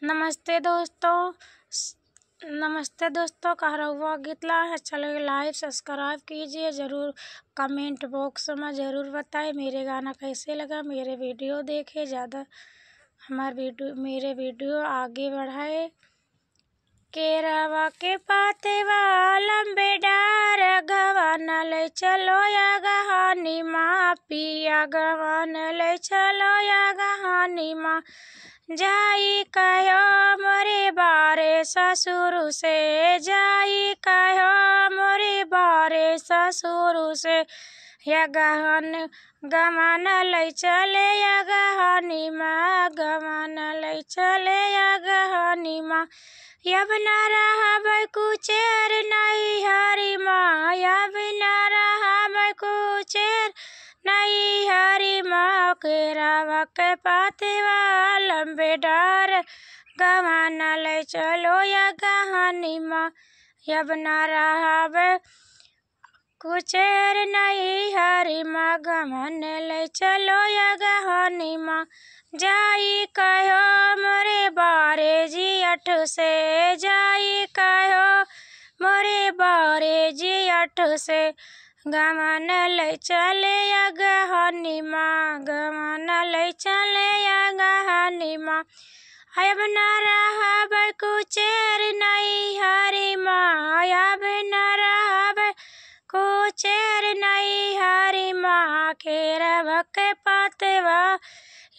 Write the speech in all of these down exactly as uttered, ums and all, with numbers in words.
नमस्ते दोस्तों, स-, नमस्ते दोस्तों, कहरौआ गीत ला है, चलो like subscribe कीजिए, ज़रूर comment box में ज़रूर बताएं मेरे गाना कैसे लगा, मेरे video देखें, ज़्यादा हमार video, मेरे video आगे बढ़ाए। केरवा के पातवा लंबे डार, गवन ले चलो या गहानी माँ, पिया गवन ले चलो या गहानी माँ। जाई कहो मोरे बारे ससुर से, जाई कहो मोरे बारे ससुर से, या गहन गवन ले चले या गहानी माँ, गवन ले चले या गहानी माँ। अब ना रहबै कुचेर नैहरी माँ, अब ना रहबै कुचेर नैहरी माँ। केरवा के पातवा लंबे डार, गवन ले चलो या गहानी माँ। अब ना रहबै कुचेर नैहरी माँ, गवन ले चलो या गहानी माँ। जाई कहो मोरे बारे जियठ से, जाई कहो मोरे बारे जियठ से, गवन ले चले या गहानी माँ, गवन ले चले या गहानी माँ। अब ना रहबै कुचेर नैहरी माँ, अब ना रहबै कुचेर नैहरी माँ। केरवा के पातवा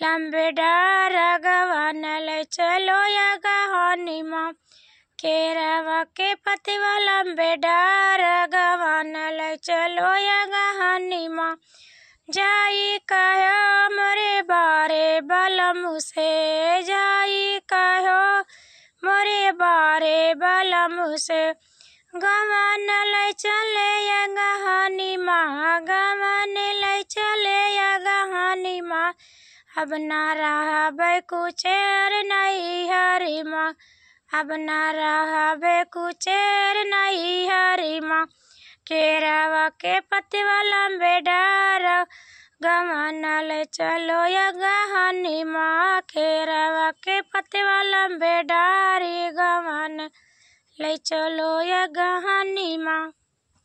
लंबे डार, गवन ले चलो या गहानी माँ। केरवा के पातवा लंबे डार, गवन ले चलो या गहानी माँ। जाई कहो मोरे बारे बलम से, जाई कहो मोरे बारे बलम से, गवन ले चले या गहानी माँ, गवन ले चले या गहानी माँ। अब ना रहबै कुचेर नैहरी माँ, अब ना रहबै कुचेर नैहरी माँ। केरवा के पातवा लंबे डार, गवन ले चलो या गहानी माँ। केरवा के पातवा लंबे डारी, गवन ले चलो या गहानी माँ।